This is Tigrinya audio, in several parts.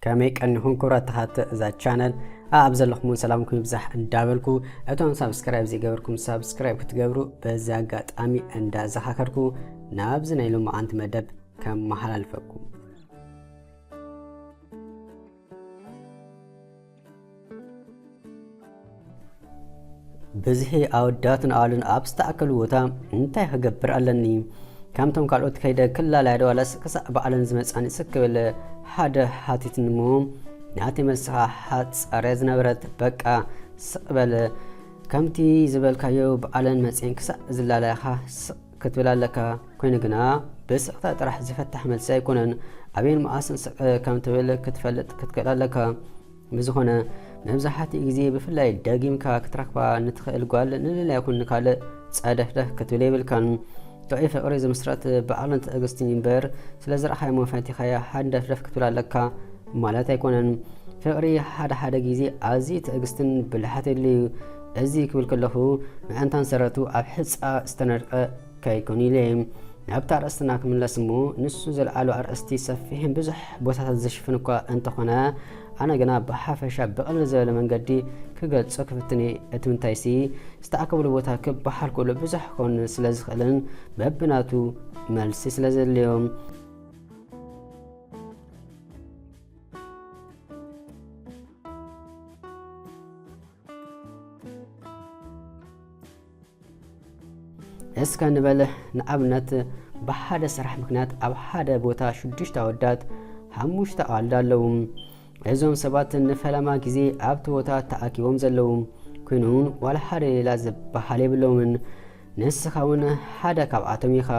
ከመይ ቀኒኹም ክቡራት ተኸታተልቲ እዛ ቻነል? ኣብ ዘለኹም እውን ሰላምኩም ይብዛሕ እንዳበልኩ፣ እቶም ሳብስክራይብ ዘይገበርኩም ሳብስክራይብ ክትገብሩ በዚ ኣጋጣሚ እንዳዘኻኸርኩ፣ ናብዚ ናይ ሎማዓንቲ መደብ ከመሓላልፈኩም። ብዝሒ ኣወዳትን ኣዋልድን ኣብ ዝተኣከሉ ቦታ እንታይ ክገብር ኣለኒ? ከምቶም ካልኦት ከይደ ክላላያ ዶ ዋላስ ክሳዕ በዓለን ዝመጻኒ ስክ ክብል ሓደ ሓቲትኒ እሞ፣ ናተይ መልሲ ኸኣ ሓጻር እያ ዝነበረት። በቃ ስቕ በል፣ ከምቲ ዝበልካዮ በዓለን መጺኤን ክሳዕ ዝላላያኻ ስቕ ክትብል ኣለካ። ኮይኑ ግና ብስቕታ ጥራሕ ዝፍታሕ መልሲ ኣይኮነን። ኣበይን መዓስን ስቕ ከም ትብል ክትፈልጥ ክትክእል ኣለካ። ብዝኾነ፣ መብዛሕትኡ ግዜ ብፍላይ ደጊምካ ክትረኽባ ንትኽእል ጓል ንሌላ ይኹን ንኻልእ ጸደፍደፍ ክትብል የብልካን። ጥዑይ ፍቕሪ ዝምስረት ብዓቕልን ትዕግስትን እዩ እምበር፣ ስለ ዝረኣኻዮ እሞ ፈቲኻያ ሃንደፍደፍ ክትብል ኣለካ ማለት ኣይኮነን። ፍቕሪ ሓደ ሓደ ግዜ ኣዝዩ ትዕግስትን ብልሓት የድልዩ። እዚ ክብል ከለኹ፣ ምዕንታን ሰረቱ ኣብ ሕጻ ዝተነድቀ ከይኮን ኢለ እየ። ናብቲ ኣርእስትና ክምለስ እሞ፣ ንሱ ዘልዓሎ ኣርእስቲ ሰፊሕን ብዙሕ ቦታታት ዝሽፍን እኳ እንተኾነ፣ ኣነ ግና ብሓፈሻ ብቕልል ዝበለ መንገዲ ክገልጾ ክፍትን እየ። እቲ ምንታይሲ፣ ዝተኣከብሉ ቦታ ክበሃል ከሎ ብዙሕ ክኾን ስለ ዝኽእልን በብናቱ መልሲ ስለ ዘድልዮ። እስከ ንበል፣ ንኣብነት፣ ብሓደ ስራሕ ምኽንያት ኣብ ሓደ ቦታ ሽዱሽተ ኣወዳት፣ ሓሙሽተ ኣዋልድ ኣለዉ። እዞም ሰባት ንፈለማ ግዜ ኣብቲ ቦታ ተኣኪቦም ዘለዉ። ኮይኑ እውን ዋላ ሓደ ሌላ ዝበሃል የብሎምን። ንስኻ እውን ሓደ ካብኣቶም ኢኻ።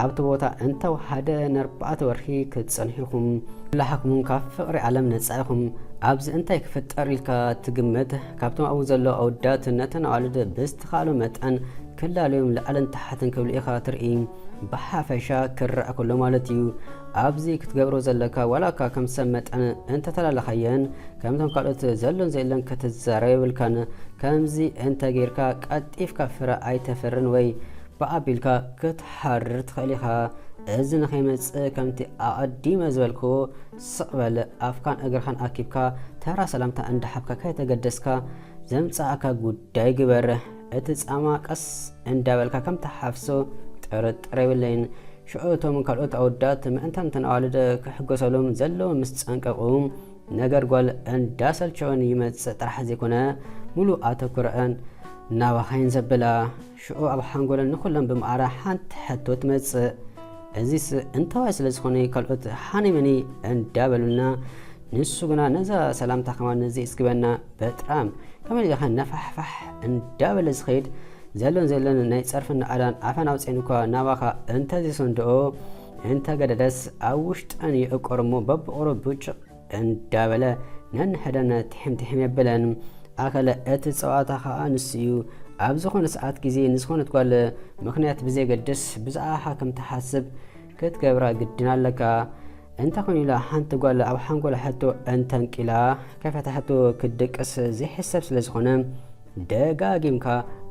ኣብቲ ቦታ እንተወሓደ ንኣርባዕተ ወርሒ ክትጸንሑ ኢኹም። ኩላሕኩም ካብ ፍቕሪ ዓለም ነጻ ኢኹም። ኣብዚ እንታይ ክፍጠር ኢልካ ትግምት? ካብቶም ኣብኡ ዘለዉ ኣወዳት ነተን ኣዋልድ ብዝተኻእሎ መጠን ክላለዮም ላዕልን ታሕትን ክብሉ ኢኻ ትርኢ። ብሓፈሻ ክረኣ ከሎ ማለት እዩ። ኣብዚ ክትገብሮ ዘለካ ዋላ እኳ ከም ሰብ መጠን እንተተላለኻየን፣ ከምቶም ካልኦት ዘሎን ዘየለን ክትዛረብ የብልካን። ከምዚ እንተ ጌርካ ቀልጢፍካ ፍረ ኣይተፍርን ወይ ብኣቢልካ ክትሓርር ትኽእል ኢኻ። እዚ ንኸይመጽእ ከምቲ ኣቐዲመ ዝበልክዎ ስቕ በል፣ ኣፍካን እግርኻን ኣኪብካ ተራ ሰላምታ እንዳሓብካ ከይተገደስካ ዘምጽኣካ ጉዳይ ግበር። እቲ ጻማ ቀስ እንዳበልካ ከም ትሓፍሶ ጥርጥር የብለይን። ሽዑ እቶም ካልኦት ኣወዳት ምእንታን እተን ኣዋልድ ክሕጎሰሎም ዘለዎም ምስ ጸንቀቑ፣ ነገር ጓል እንዳሰልቸወን ይመጽእ ጥራሕ ዘይኮነ፣ ሙሉእ ኣተኩረአን ናባኻ እየን ዘብላ። ሽዑ ኣብ ሓንጎለን ንኹለን ብማዕረ ሓንቲ ሕቶ ትመጽእ። እዚስ እንተዋይ ስለ ዝኾነ ካልኦት ሃነይ መነይ እንዳበሉና፣ ንሱ ግና ነዛ ሰላምታ ከማን ዘይስግበና በጥራም ከመይ ኢኻ ነፋሕፋሕ እንዳበለ ዝኸይድ ዘሎን ዘለን ናይ ጸርፍን ናዕዳን ኣፈን ኣውጺኤን እኳ ናባኻ እንተዘይሰንድኦ እንተገደደስ ኣብ ውሽጠን ይዕቆር እሞ በብቑሩብ ብጭቕ እንዳበለ ነንሕደን ትሕም ትሕም የብለን። ኣኸለ እቲ ጸዋታ ኸኣ ንሱ እዩ። ኣብ ዝኾነ ሰዓት ግዜ ንዝኾነት ጓል ምኽንያት ብዘየገድስ ብዛዕባኻ ከም ትሓስብ ክትገብራ ግድን ኣለካ። እንተ ኾይኑ ኢላ ሓንቲ ጓል ኣብ ሓንጎላ ሕቶ እንተንቂላ ከይፈታሐቶ ክትድቅስ ዘይሕሰብ ስለ ዝኾነ ደጋጊምካ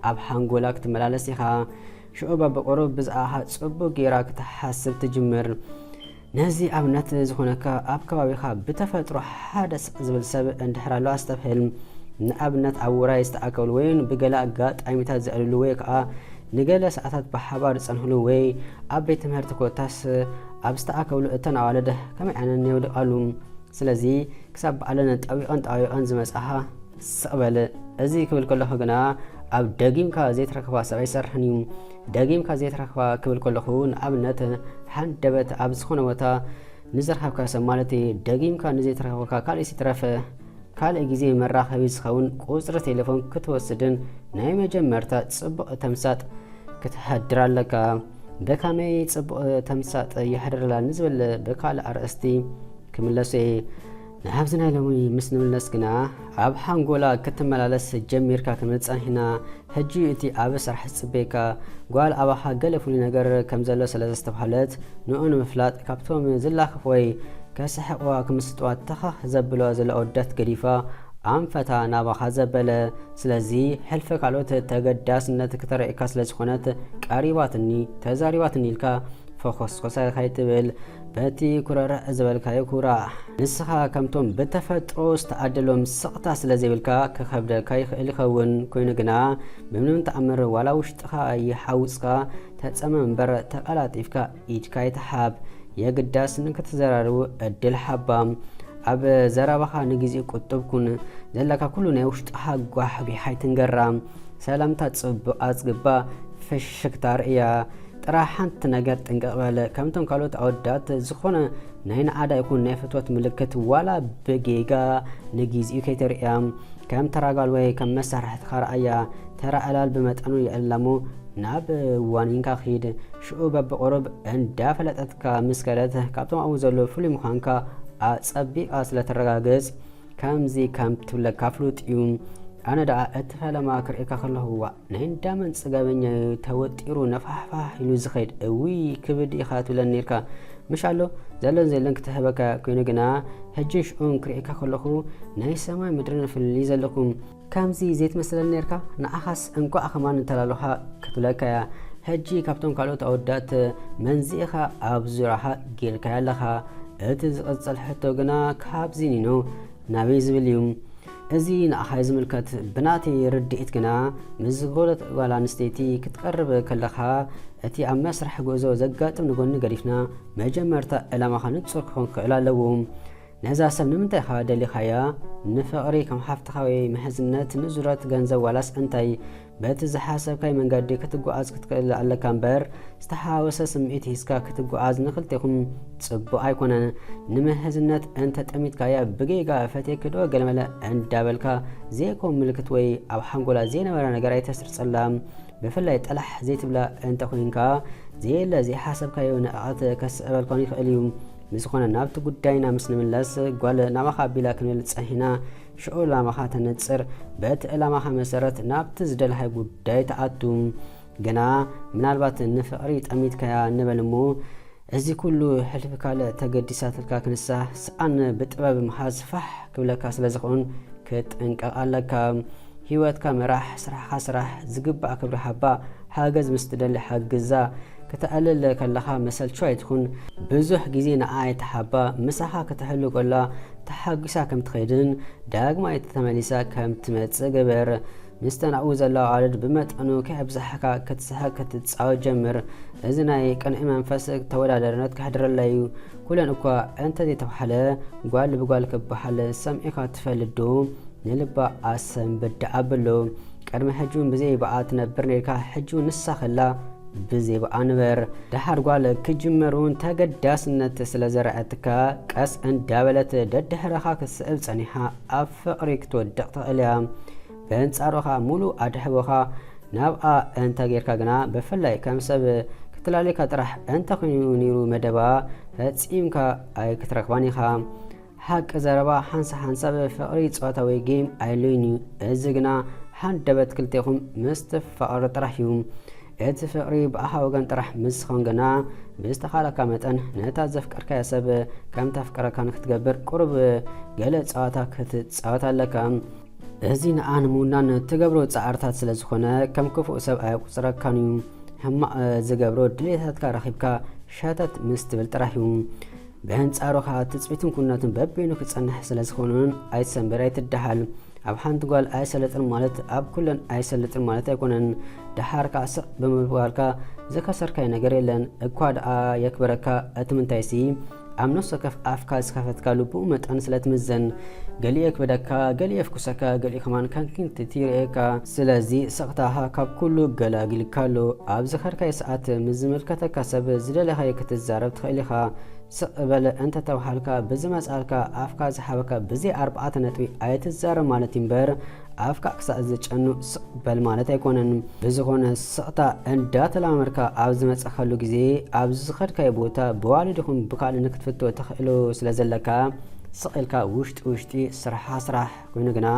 ኣብ ሓንጎላ ክትመላለስ ኢኻ። ሽዑ በብቑሩብ ብዛዕባኻ ጽቡቕ ጌራ ክትሓስብ ትጅምር። ነዚ ኣብነት ዝኾነካ ኣብ ከባቢኻ ብተፈጥሮ ሓደ ስቕ ዝብል ሰብ እንድሕር ኣሎ ኣስተብህል። ንኣብነት ኣብ ውራይ ዝተኣከብሉ ወይን ብገለ ኣጋጣሚታት ዘዕልሉ ወይ ከኣ ንገለ ሰዓታት ብሓባር ዝጸንሕሉ ወይ ኣብ ቤት ትምህርቲ ኮታስ ኣብ ዝተኣከብሉ እተን ኣዋልድ ከመይ ዓይነት የውድቓሉ። ስለዚ ክሳብ በዓለን ጠዊቐን ጠዋዊቐን ዝመጻኻ ስቕ በል። እዚ ክብል ከለኹ ግና ኣብ ደጊምካ ዘይትረኽባ ሰብ ኣይሰርሕን እዩ። ደጊምካ ዘይትረኽባ ክብል ከለኹ ንኣብነት ሃንደበት ኣብ ዝኾነ ቦታ ንዝረኸብካ ሰብ ማለት እዩ። ደጊምካ ንዘይትረኸብካ ካልእ ሲትረፈ ካልእ ግዜ መራኸቢ ዝኸውን ቁጽሪ ቴሌፎን ክትወስድን ናይ መጀመርታ ጽቡቕ ተምሳጥ ክትሕድር ኣለካ። ብኸመይ ጽቡቕ ተምሳጥ የሕድረላ ንዝብል ብካልእ ኣርእስቲ ክምለሱ እየ። ንኣብዚ ናይ ሎሚ ምስ ንምለስ ግና ኣብ ሓንጎላ ክትመላለስ ጀሚርካ ክንብል ጸኒሕና። ሕጂ እቲ ኣብ ስራሕ ዝጽበየካ ጓል ኣባኻ ገለ ፍሉይ ነገር ከም ዘሎ ስለ ዘስተብሃለት ንኡ ንምፍላጥ ካብቶም ዝላኸፍ ወይ ከስሕቕዋ ክምስጥዋ ተኸኽ ዘብልዋ ዘሎ ኣወዳት ገዲፋ ኣንፈታ ናባኻ ዘበለ። ስለዚ ሕልፊ ካልኦት ተገዳስነት ክተርእየካ ስለ ዝኾነት ቀሪባትኒ ተዛሪባትኒ ኢልካ ተኾስኮሰ ከይትብል፣ በቲ ኩረርዕ ዝበልካዮ ኩራዕ። ንስኻ ከምቶም ብተፈጥሮ ዝተኣደሎም ስቕታ ስለ ዘይብልካ ክኸብደልካ ይኽእል ይኸውን። ኮይኑ ግና ብምንም ተኣምር ዋላ ውሽጥኻ ይሓውፅካ፣ ተጸመም እምበር ተቐላጢፍካ ኢድካ ይትሓብ። የግዳስ ንክትዘራረቡ ዕድል ሓባ። ኣብ ዘረባኻ ንግዜ ቁጡብ ኩን። ዘለካ ኩሉ ናይ ውሽጥኻ ጓሕጒሕ ኣይትንገራ። ሰላምታ ጽቡቕ ኣጽግባ፣ ፍሽክታ ርእያ። ጥራሕ ሓንቲ ነገር ጥንቅቕ በል። ከምቶም ካልኦት ኣወዳት ዝኾነ ናይ ንዓዳ ይኹን ናይ ፍትወት ምልክት ዋላ ብጌጋ ንግዜኡ ከይተርእያ። ከም ተራ ጓል ወይ ከም መሳርሕትኻ ረኣያ። ተራ ዕላል ብመጠኑ የዕልላ እሞ ናብ ዋኒንካ ኺድ። ሽዑ በብቑሩብ እንዳፈለጠትካ ምስ ከደት፣ ካብቶም ኣብኡ ዘለዉ ፍሉይ ምዃንካ ኣጸቢቓ ስለ ተረጋግጽ፣ ከምዚ ከም ትብለካ ፍሉጥ እዩ። ኣነ ደኣ እቲ ፈለማ ክርእየካ ከለኹ፣ ዋእ፣ ናይ እንዳመን ጽጋበኛ እዩ ተወጢሩ ነፋሕፋሕ ኢሉ ዝኸይድ፣ እውይ ክብድ ኢኻ ትብለኒ ኔርካ። ምሽ ኣሎ ዘሎን ዘየለን ክትህበካ ኮይኑ ግና፣ ሕጂ ሽኡን ክርእየካ ከለኹ ናይ ሰማይ ምድርን ፍልልይ ዘለኹ። ከምዚ ዘይትመስለኒ ኔርካ፣ ንዓኻስ እንቋዕ ከማን እንተላለኻ ክትብለካ እያ። ሕጂ ካብቶም ካልኦት ኣወዳት መንዚእኻ ኣብ ዙርያኻ ጌርካያ ኣለኻ። እቲ ዝቕጽል ሕቶ ግና ካብዚ ኒኖ ናበይ ዝብል እዩ። እዚ ንኣኻ እዩ ዝምልከት። ብናተይ ርድኢት ግና ምስ ዝኾነት ጓል ኣንስተይቲ ክትቀርብ ከለኻ እቲ ኣብ መስርሕ ጉዕዞ ዘጋጥም ንጎኒ ገዲፍና መጀመርታ ዕላማኻ ንጹር ክኾን ክኽእል ኣለዎ። ነዛ ሰብ ንምንታይ ኢኻ ደሊኻያ? ንፍቕሪ ከም ሓፍትኻ ወይ ምሕዝነት ንዙረት ገንዘብ ዋላስ እንታይ? በቲ ዝሓሰብካይ መንገዲ ክትጓዓዝ ክትክእል ኣለካ እምበር ዝተሓዋወሰ ስምዒት ሒዝካ ክትጓዓዝ ንኽልቴኹም ጽቡቕ ኣይኮነን። ንምሕዝነት እንተ ጠሚትካያ ብጌጋ ፈትየኪ ዶ ገለመለ እንዳበልካ ዘይኮን ምልክት ወይ ኣብ ሓንጎላ ዘይነበረ ነገር ኣይተስርጸላ። ብፍላይ ጠላሕ ዘይትብላ እንተ ኮይንካ ዘየለ ዘይሓሰብካዮ ንዕቐት ከስዕበልካን ይኽእል እዩ። ብዝኾነ ናብቲ ጉዳይና ምስ ንምለስ ጓል ናባኻ ኣቢላ ክንብል ጸኒሕና ሽዑ ዕላማኻ ተነጽር። በቲ ዕላማኻ መሰረት ናብቲ ዝደለኻዮ ጉዳይ ትኣቱ። ግና ምናልባት ንፍቕሪ ጠሚትካያ ንበል እሞ፣ እዚ ኩሉ ሕልፊ ካልእ ተገዲሳትልካ ክንሳ ስኣን ብጥበብ ምሓዝ ፋሕ ክብለካ ስለ ዝኸውን ክጥንቀቕ ኣለካ። ህይወትካ ምራሕ፣ ስራሕኻ ስራሕ፣ ዝግባእ ክብሪ ሃባ፣ ሓገዝ ምስ ትደሊ ሓግዛ። ክተዕልል ከለኻ መሰልቹ ኣይትኹን። ብዙሕ ግዜ ንዓ ኣይትሓባ። ምሳኻ ክትሕሉ ከላ ተሓጒሳ ከም ትኸይድን ዳግማይ ተመሊሳ ከም ትመጽእ ግበር። ምስተን ኣብኡ ዘለዋ ኣዋልድ ብመጠኑ ከየብዛሕካ ክትስሕቕ ክትጻወት ጀምር። እዚ ናይ ቅንኢ መንፈስ ተወዳዳርነት ከሕድረላ እዩ። ኩለን እኳ እንተ ዘይተባህለ፣ ጓል ብጓል ክበሃል ሰሚዕካ ትፈልጥ ዶ? ንልባ ኣሰንብድ ኣበሎ። ቅድሚ ሕጂ እውን ብዘይ ብኣ ትነብር ነርካ፣ ሕጂ እውን ንሳ ከላ ብዘይ ብኣ ንበር። ደሓር ጓል ክጅመር እውን ተገዳስነት ስለ ዘርኣየትካ፣ ቀስ እንዳበለት ደድሕረኻ ክትስዕብ ጸኒሓ ኣብ ፍቕሪ ክትወድቕ ትኽእል እያ። በንጻሩ ኸኣ ምሉእ ኣድሕቦኻ ናብኣ እንተ ጌርካ ግና፣ ብፍላይ ከም ሰብ ክትላለየካ ጥራሕ እንተ ኾይኑ ነይሩ መደባ፣ ፈጺምካ ኣይክትረኽባን ኢኻ። ሓቂ ዘረባ፣ ሓንሳብ ሓንሳብ ፍቕሪ ጸወታ ወይ ጌም ኣየድልዮን እዩ። እዚ ግና ሃንደበት ክልቴኹም ምስትፍቓር ጥራሕ እዩ። እቲ ፍቕሪ ብኣኻ ወገን ጥራሕ ምስ ዝኾን ግና፣ ብዝተኻእለካ መጠን ነታ ዘፍቀርካያ ሰብ ከም ተፍቅረካ ንክትገብር ቁሩብ ገለ ጸወታ ክትጻወት ኣለካ። እዚ ንዓ ንምውናን ትገብሮ ጻዕርታት ስለ ዝኾነ፣ ከም ክፉእ ሰብ ኣየቁጽረካን እዩ። ሕማቕ ዝገብሮ ድሌታትካ ረኺብካ ሸተት ምስ ትብል ጥራሕ እዩ። ብኣንጻሩ ኸኣ ትጽቢትን ኩነትን በበይኑ ክጸንሕ ስለ ዝኾነን ኣይትሰንብድ ኣይትደሃል። ኣብ ሓንቲ ጓል ኣይሰልጥን ማለት ኣብ ኩለን ኣይሰልጥን ማለት ኣይኮነን። ደሓር ከኣ ስቕ ብምባልካ ዝኸሰርካዮ ነገር የለን። እኳ ደኣ የክብረካ፣ እቲ ምንታይሲ ኣብ ነፍሲ ወከፍ ኣፍካ ዝኸፈትካሉ ብኡ መጠን ስለ ትምዘን። ገሊኡ የክብደካ፣ ገሊኡ የፍኩሰካ፣ ገሊኡ ከማን ከንኪንቲቲ ይርእየካ። ስለዚ ስቕታኻ ካብ ኩሉ ገላጊልካ ኣሎ። ኣብ ዝኸድካዮ ሰዓት ምስ ዝምልከተካ ሰብ ዝደለኻዮ ክትዛረብ ትኽእል ኢኻ። ስቕ በል እንተተባሃልካ፣ ብዝመጽኣልካ ኣፍካ ዝሓበካ ብዘይ ኣርባዕተ ነጥቢ ኣይትዛረብ ማለት እዩ እምበር፣ ኣፍካ ክሳዕ ዝጨኑ ስቕ በል ማለት ኣይኮነን። ብዝኾነ ስቕታ እንዳተለማመድካ ኣብ ዝመጸኻሉ ግዜ፣ ኣብ ዝኸድካዮ ቦታ ብዋሊድ ይኹን ብካልእ ንክትፍቶ ተኽእሎ ስለ ዘለካ፣ ስቕ ኢልካ ውሽጢ ውሽጢ ስራሕኻ ስራሕ። ኮይኑ ግና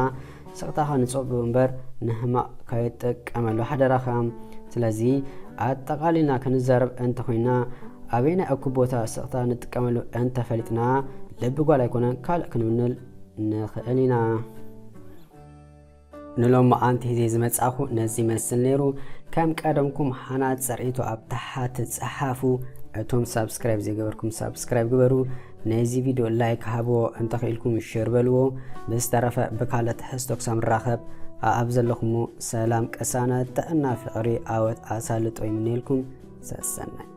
ስቕታኻ ንጽቡቕ እምበር ንሕማቕ ከይትጥቀመሉ ሓደራኻ። ስለዚ ኣጠቓሊልና ክንዛረብ እንተኾይና፣ ኣበየናይ እኩብ ቦታ ስቕታ ንጥቀመሉ እንተፈሊጥና፣ ልቢ ጓል ኣይኮነን ካልእ ክንውንል ንኽእል ኢና። ንሎሚ ኣንቲ ሒዘ ዝመጻኹ ነዚ ይመስል ነይሩ። ከም ቀደምኩም ሃናጽ ጸርኢቱ ኣብ ታሕቲ ጸሓፉ። እቶም ሳብስክራይብ ዘይገበርኩም ሳብስክራይብ ግበሩ። ነዚ ቪድዮ ላይክ ሃብዎ፣ እንተኽኢልኩም ሼር በልዎ። ብዝተረፈ ብካልእ ትሕዝቶ ክሳብ ንራኸብ፣ ኣኣብ ዘለኹሞ ሰላም፣ ቅሳነት፣ ጥዕና፣ ፍቕሪ፣ ኣወት፣ ኣሳልጦ ይምነየልኩም። ሰሰናይ።